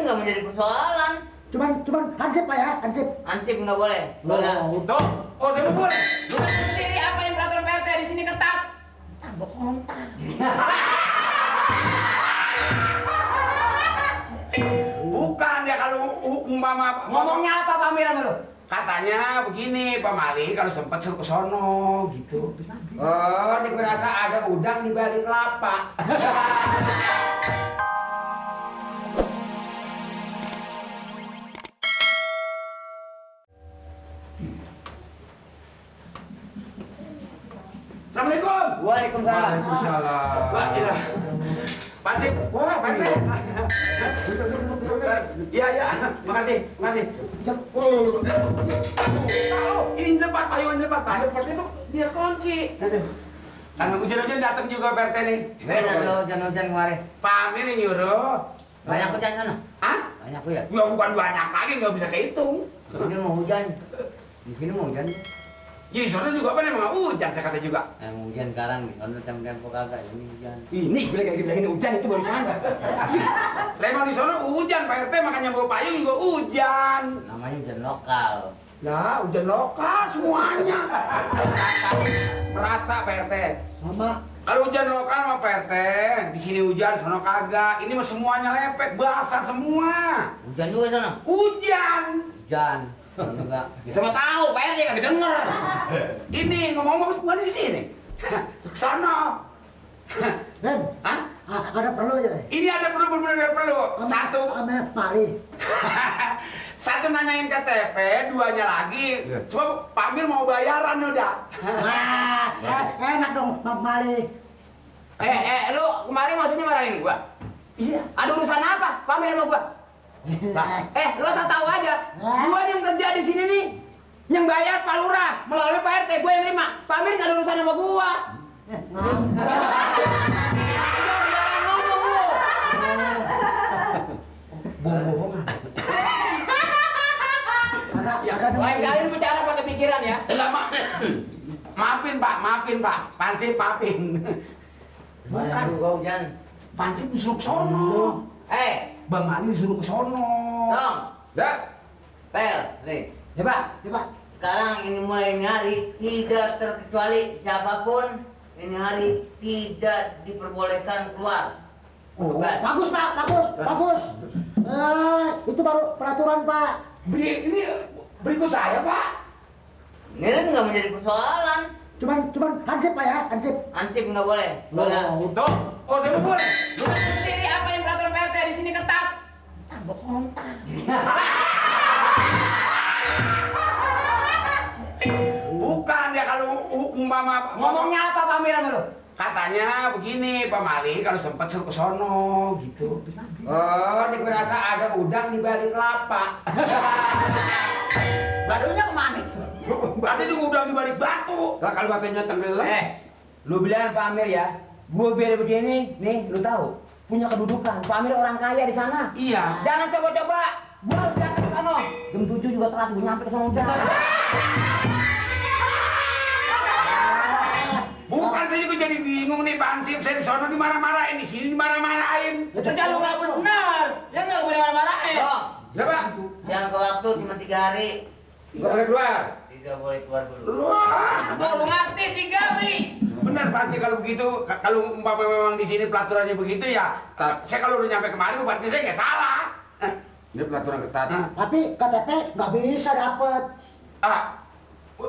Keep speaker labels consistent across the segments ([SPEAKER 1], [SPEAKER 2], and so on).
[SPEAKER 1] nggak menjadi persoalan.
[SPEAKER 2] Cuman hansip Pak ya, hansip.
[SPEAKER 1] Ansip nggak boleh.
[SPEAKER 3] Tuh, oh saya mau boleh. Lu sendiri apa yang peraturan PRT di sini ketat?
[SPEAKER 2] Tambah kontak.
[SPEAKER 3] Bukan ya kalau umpama
[SPEAKER 4] Ngomongnya apa Pak Amir sama lu?
[SPEAKER 3] katanya begini Pak Mali kalau sempat suruh ke sono gitu. Oh, ini gue rasa ada udang di balik kelapa. Assalamualaikum.
[SPEAKER 4] Waalaikumsalam.
[SPEAKER 3] Waalaikumsalam. Wah, iya. Pak Sip, wah, Pak Sip. Iya, iya, makasih. Ini lepat, Pak, ini lepat, Pak. Lepat itu dia kunci. Aduh. Karena hujan-hujan datang juga PRT nih.
[SPEAKER 1] Beda lo hujan-hujan kemarin.
[SPEAKER 3] Pak Amir yang nyuruh.
[SPEAKER 1] Banyak hujan sana.
[SPEAKER 3] Hah?
[SPEAKER 1] Banyak ya.
[SPEAKER 3] Ya bukan banyak lagi, nggak bisa kehitung.
[SPEAKER 1] Ini mau hujan. Di sini mau hujan.
[SPEAKER 3] Jadi sana juga apa namanya hujan, saya kata juga.
[SPEAKER 1] Mau hujan sekarang nih. Kalau tempo kagak ini hujan.
[SPEAKER 4] Ini bilang kayak gini hujan itu baru sana.
[SPEAKER 3] Lemang di sana hujan, Pak RT makanya bawa payung juga hujan.
[SPEAKER 1] Namanya hujan lokal.
[SPEAKER 3] Nah, hujan lokal semuanya. Merata Pak RT.
[SPEAKER 2] Sama.
[SPEAKER 3] Kalau hujan lokal mah Pak RT, di sini hujan, sono kagak. Ini mah semuanya lepek, basah semua.
[SPEAKER 1] Hujan juga sana.
[SPEAKER 3] Hujan.
[SPEAKER 1] Hujan. Enggak.
[SPEAKER 3] Sama tahu Pak RT kagak denger. Ini ngomong-ngomong semua di sini. Ke sana.
[SPEAKER 2] Ren,
[SPEAKER 3] Hah?
[SPEAKER 2] ada perlu ya?
[SPEAKER 3] Ini ada perlu, benar-benar ada perlu. Satu.
[SPEAKER 2] Ame Mali.
[SPEAKER 3] Satu nanyain KTP, duanya lagi. Sebab Pak Amir mau bayaran udah.
[SPEAKER 2] Wah, enak dong Pak Mali.
[SPEAKER 4] Lu kemarin maksudnya marahin gua?
[SPEAKER 3] Iya.
[SPEAKER 4] Ada urusan apa? Pak Amir sama gua? Lu asal tahu aja. Gua yang kerja di sini nih. Yang bayar Pak Lurah melalui Pak RT, gua yang terima. Pak Amir nggak ada urusan sama gua. Lain kali lu bicara pakai pikiran ya.
[SPEAKER 3] Enggak, maafin Pak. Pansip maafin.
[SPEAKER 1] Banyak juga hujan.
[SPEAKER 3] Pansip disuruh ke sono. Bang Ali disuruh ke sono.
[SPEAKER 1] Dong.
[SPEAKER 3] Ya.
[SPEAKER 1] Pel, nih.
[SPEAKER 2] Coba.
[SPEAKER 1] Sekarang ini mulai ini hari tidak terkecuali siapapun ini hari tidak diperbolehkan keluar.
[SPEAKER 2] Oh, bagus Pak, bagus. Itu baru peraturan Pak.
[SPEAKER 3] Ini berikut saya, Pak.
[SPEAKER 1] Ini kan nggak menjadi persoalan.
[SPEAKER 2] Cuman hansip Pak ya, hansip.
[SPEAKER 1] Ansip nggak boleh.
[SPEAKER 3] Tuh, oh saya mau boleh.
[SPEAKER 4] Lu sendiri apa yang peraturan PRT di sini ketat?
[SPEAKER 2] Tambah kontak.
[SPEAKER 3] Bukan ya kalau umpama
[SPEAKER 4] Ngomongnya apa Pak Amir sama lu?
[SPEAKER 3] katanya begini Pak Mali kalau sempat suruh ke sono gitu. Oh, ini gue rasa ada udang di balik kelapa.
[SPEAKER 4] Barunya kemana?
[SPEAKER 3] Ada juga udang di balik batu. Lah kalau batunya tenggelam.
[SPEAKER 4] Lu bilang Pak Amir ya, gua biar begini, nih lu tahu, punya kedudukan. Pak Amir orang kaya di sana.
[SPEAKER 3] Iya.
[SPEAKER 4] Jangan coba-coba, gua harus datang ke sana. Jam 7 juga telat, gua nyampe ke sana udah.
[SPEAKER 3] Bukan, saya juga jadi bingung nih Pak Ansip. Saya di sono dimarah-marahin, di sini dimarah-marahin.
[SPEAKER 4] Kerja lu nggak benar, ya nggak boleh marah-marahin.
[SPEAKER 1] Dong.
[SPEAKER 3] Ya Pak.
[SPEAKER 1] Yang ke waktu cuma 3 hari.
[SPEAKER 3] Nggak boleh keluar.
[SPEAKER 1] Tidak boleh keluar dulu.
[SPEAKER 3] Wah,
[SPEAKER 4] Gua lu ngerti 3 hari.
[SPEAKER 3] benar Pak sih kalau begitu. Kalau umpama memang di sini pelaturannya begitu ya, saya kalau udah nyampe kemari berarti saya nggak salah. Ini pelaturan ketat.
[SPEAKER 2] Tapi KTP nggak bisa dapet.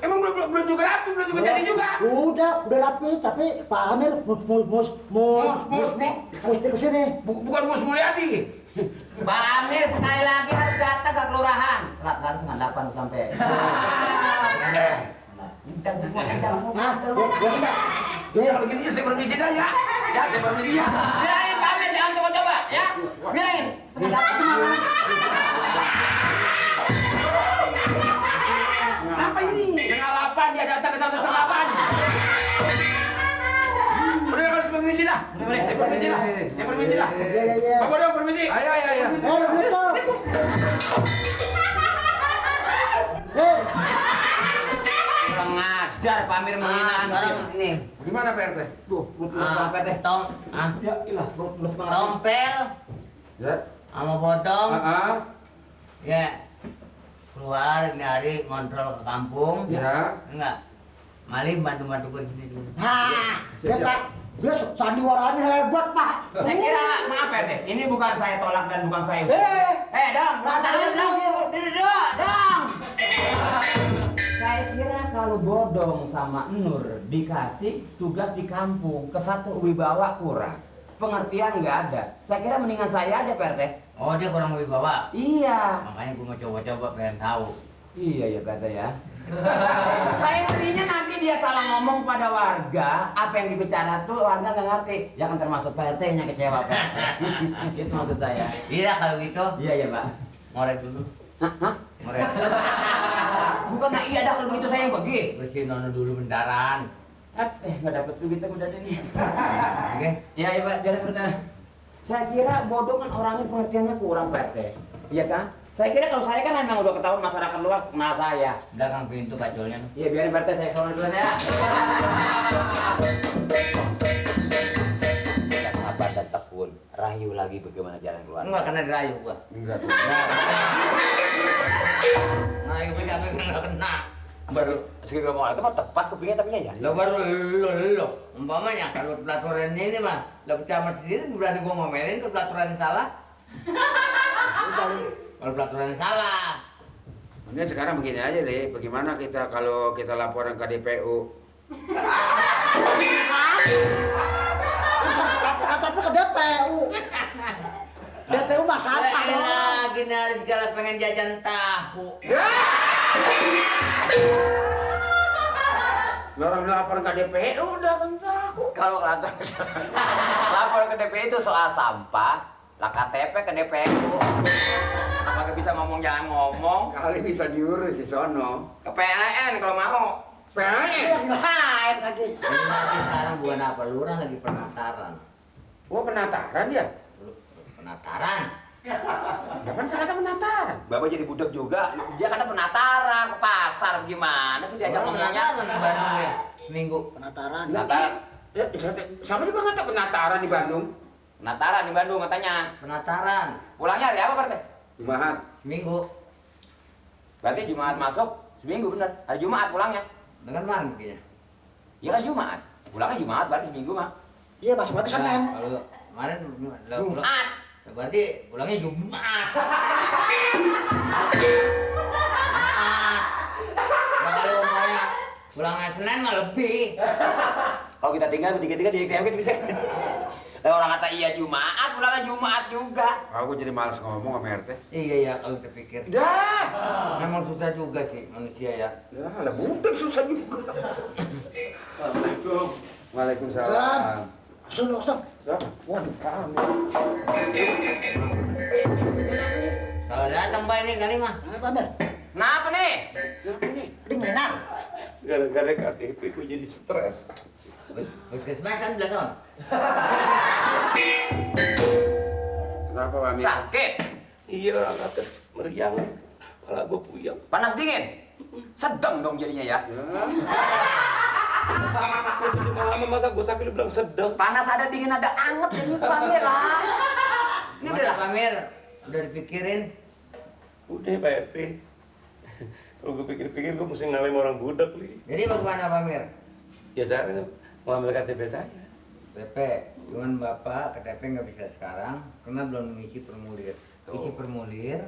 [SPEAKER 3] Emang belum juga rapi, belum juga jadi juga.
[SPEAKER 2] Udah rapi, tapi Pak Amir mesti kesini.
[SPEAKER 3] Bukan Mus Mulyadi.
[SPEAKER 4] Pak Amir sekali lagi harus datang ke kelurahan. Telat setengah 8 sampai.
[SPEAKER 3] Ya kalau gitu ya saya permisi dah ya. Ya saya permisi ya.
[SPEAKER 4] Bilangin Pak Amir jangan coba-coba ya. Bilangin. Setengah 8.
[SPEAKER 3] Apa ini?
[SPEAKER 4] Setengah 8 dia datang ke sana setengah 8.
[SPEAKER 3] Udah harus permisi dah. Saya permisi dah. Saya permisi dah.
[SPEAKER 2] Iya.
[SPEAKER 3] Bapak dong permisi. Ayo.
[SPEAKER 2] Gitu.
[SPEAKER 4] Kurang ngajar Pak Amir menghina
[SPEAKER 1] Sekarang
[SPEAKER 4] Ansip.
[SPEAKER 1] ini.
[SPEAKER 3] Gimana Pak RT?
[SPEAKER 4] Tuh, lu terus banget deh.
[SPEAKER 1] Tompel.
[SPEAKER 4] Ya, ilah, lu terus banget.
[SPEAKER 1] Tompel.
[SPEAKER 3] Ya.
[SPEAKER 1] sama Bodong.
[SPEAKER 3] Ah,
[SPEAKER 1] Ya, keluar ini hari ngontrol ke kampung.
[SPEAKER 3] ya.
[SPEAKER 1] Enggak. Mali bantu-bantu gue di sini dulu.
[SPEAKER 2] Nah, dia Pak, dia sandiwaranya hebat Pak.
[SPEAKER 4] Saya kira, maaf RT, ini bukan saya tolak dan bukan saya. Dong,
[SPEAKER 2] Rasanya
[SPEAKER 4] dong, dong. Saya kira kalau Bodong sama Nur dikasih tugas di kampung, ke satu wibawa kurang, pengertian nggak ada. Saya kira mendingan saya aja Pak RT.
[SPEAKER 1] Oh, dia kurang wibawa.
[SPEAKER 4] Iya.
[SPEAKER 1] Makanya gue mau coba-coba pengen tahu.
[SPEAKER 4] Iya ya Pak RT ya. Saya ngertinya nanti dia salah ngomong pada warga, apa yang dibicara tuh warga nggak ngerti. Ya kan termasuk Pak RT-nya kecewa Pak. Itu maksud saya.
[SPEAKER 1] Iya kalau gitu,
[SPEAKER 4] Iya ya Pak.
[SPEAKER 1] ngorek dulu.
[SPEAKER 4] Hah?
[SPEAKER 1] Ngorek.
[SPEAKER 4] Bukan nah iya dah kalau begitu saya yang pergi.
[SPEAKER 1] Bersihin nono dulu bentaran.
[SPEAKER 4] Nggak dapet duitnya udah deh nih.
[SPEAKER 1] Oke?
[SPEAKER 4] Iya ya Pak, biar bertanya. Saya kira Bodong kan orangnya pengertiannya kurang Pak RT. Iya kan? Saya kira kalau saya kan memang udah ketahuan masyarakat luas kenal saya.
[SPEAKER 1] Dagang pintu kaculnya.
[SPEAKER 4] Iya biarin Pak RT, saya sono dulu ya. Sabar dan tekun. Rayu lagi bagaimana jalan keluar.
[SPEAKER 1] Enggak kena dirayu gua.
[SPEAKER 3] Enggak.
[SPEAKER 1] Ngerayu gue capek nggak kena.
[SPEAKER 4] Baru segera mau itu mah tepat kupingnya tapi ya.
[SPEAKER 1] Lo baru lo. Umpamanya kalau pelaturan ini mah, lo camat sendiri berani gua ngomelin kalau pelaturan salah. Kalau pelaturan salah.
[SPEAKER 3] Ini sekarang begini aja deh, bagaimana kita kalau kita laporan ke DPU?
[SPEAKER 2] Kata ke DPU. DPU mah sampah dong.
[SPEAKER 1] Lagi nih hari segala pengen jajan tahu.
[SPEAKER 3] Lo orang laporan ke DPU udah kan tahu.
[SPEAKER 4] Kalau lapor ke DPU itu soal sampah, lah KTP ke DPU. Apakah bisa ngomong jangan ngomong?
[SPEAKER 3] Kali bisa diurus di sono.
[SPEAKER 4] Ke PLN kalau mau.
[SPEAKER 3] PLN.
[SPEAKER 2] Lain lagi.
[SPEAKER 1] Ini lagi sekarang bukan apa, lurah lagi penataran.
[SPEAKER 3] Oh, penataran ya?
[SPEAKER 1] Penataran.
[SPEAKER 3] Kapan saya kata penataran?
[SPEAKER 4] Bapak jadi budak juga. Dia kata penataran ke pasar gimana sih diajak
[SPEAKER 1] Oh,
[SPEAKER 4] ngomongnya?
[SPEAKER 1] penataran di Bandung ya, seminggu.
[SPEAKER 2] Penataran.
[SPEAKER 4] Penataran.
[SPEAKER 3] Ya, sama juga nggak tahu penataran di Bandung.
[SPEAKER 4] Penataran di Bandung katanya.
[SPEAKER 1] Penataran,
[SPEAKER 4] Pulangnya hari apa Pak?
[SPEAKER 3] Jumat.
[SPEAKER 1] seminggu.
[SPEAKER 4] Berarti Jumat masuk, seminggu bener. Hari Jumat pulangnya.
[SPEAKER 1] Dengan mana mungkinnya?
[SPEAKER 4] Iya kan Jumat. Pulangnya Jumat berarti seminggu mah.
[SPEAKER 2] Iya masuk lagi Senin.
[SPEAKER 1] Kalau kemarin
[SPEAKER 4] Jumat.
[SPEAKER 1] berarti pulangnya Jumat. Nah, kalau maunya pulangnya Senin mah lebih.
[SPEAKER 4] Kalau kita tinggal bertiga-tiga di KMK bisa. Lah orang kata iya Jumat, pulangnya Jumat juga.
[SPEAKER 3] Aku jadi malas ngomong sama RT.
[SPEAKER 1] Iya ya kalau terpikir.
[SPEAKER 3] Dah.
[SPEAKER 1] Memang susah juga sih manusia ya.
[SPEAKER 3] Ya, lah budak susah juga. Assalamualaikum. Waalaikumsalam.
[SPEAKER 2] Salam. Sudah Ustaz.
[SPEAKER 3] Siapa?
[SPEAKER 2] Waduh, kami.
[SPEAKER 1] Kalau datang Pak ini kali mah.
[SPEAKER 2] Apa Ber?
[SPEAKER 4] Kenapa nih?
[SPEAKER 3] Siapa ini?
[SPEAKER 2] Dinginan.
[SPEAKER 5] Gara-gara KTP gue jadi stres.
[SPEAKER 1] Puskesmas kan udah son.
[SPEAKER 3] Kenapa Pak Amir?
[SPEAKER 4] Sakit.
[SPEAKER 5] Iya orang kata meriang, kepala gue puyeng.
[SPEAKER 4] Panas dingin. Sedang dong jadinya ya.
[SPEAKER 5] Jadi malam masa gue sakit lu bilang sedang.
[SPEAKER 4] Panas ada dingin ada anget jadi itu Amir lah. Ini
[SPEAKER 1] Ini
[SPEAKER 4] udah
[SPEAKER 1] udah Pamir, udah dipikirin.
[SPEAKER 5] Udah Pak RT. Kalau gue pikir-pikir gue mesti ngalahin orang budak li.
[SPEAKER 1] Jadi bagaimana Pamir?
[SPEAKER 5] Ya saya mau ambil KTP saya.
[SPEAKER 1] PP, cuman Bapak KTP nggak bisa sekarang karena belum mengisi formulir. Isi formulir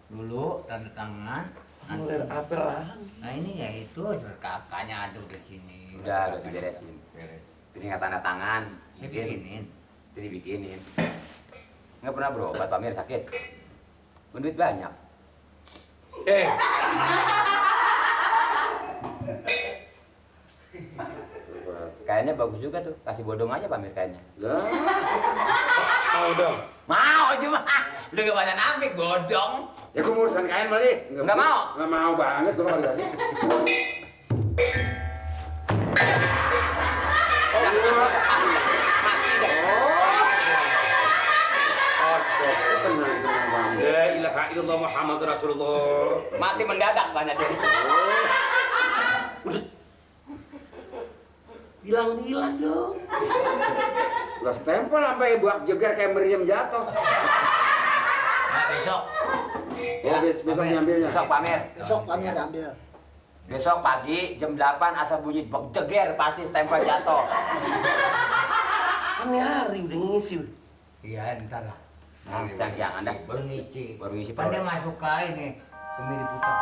[SPEAKER 1] dulu, tanda tangan.
[SPEAKER 5] Mulai apa lah?
[SPEAKER 1] Nah ini ya itu kakaknya ada di sini.
[SPEAKER 4] Udah diberesin.
[SPEAKER 1] Beres.
[SPEAKER 4] Ini nggak tanda tangan.
[SPEAKER 1] Saya bikinin.
[SPEAKER 4] Jadi bikinin. Nggak pernah berobat Pak Amir sakit. Menduit banyak. Kayaknya bagus juga tuh. Kasih bodong aja Pak Amir kayaknya.
[SPEAKER 3] Lah,
[SPEAKER 5] Mau dong.
[SPEAKER 4] Mau cuma. Lu gak pada nampik bodong.
[SPEAKER 3] ya gue mau urusan kain Mali.
[SPEAKER 4] Nggak mau?
[SPEAKER 3] Nggak mau banget gue kalau dikasih. Tenang, tenang Bang.
[SPEAKER 5] La ilaha illallah Muhammad Rasulullah.
[SPEAKER 4] Mati mendadak banyak deh.
[SPEAKER 5] Hilang-hilang dong.
[SPEAKER 3] Gak setempel sampai buak jeger kayak meriam jatuh.
[SPEAKER 1] besok.
[SPEAKER 3] Besok diambilnya.
[SPEAKER 4] Besok pamer.
[SPEAKER 2] Besok kami ambil.
[SPEAKER 4] Besok pagi jam 8 asal bunyi bok jeger pasti stempel jatuh.
[SPEAKER 5] Kan hari udah ngisi.
[SPEAKER 1] Iya, ntar lah.
[SPEAKER 4] Nah, siang-siang Anda
[SPEAKER 1] Baru ngisi.
[SPEAKER 4] baru ngisi
[SPEAKER 1] Kan dia
[SPEAKER 4] proyek.
[SPEAKER 1] masuk ke ini, ke Mini Putar.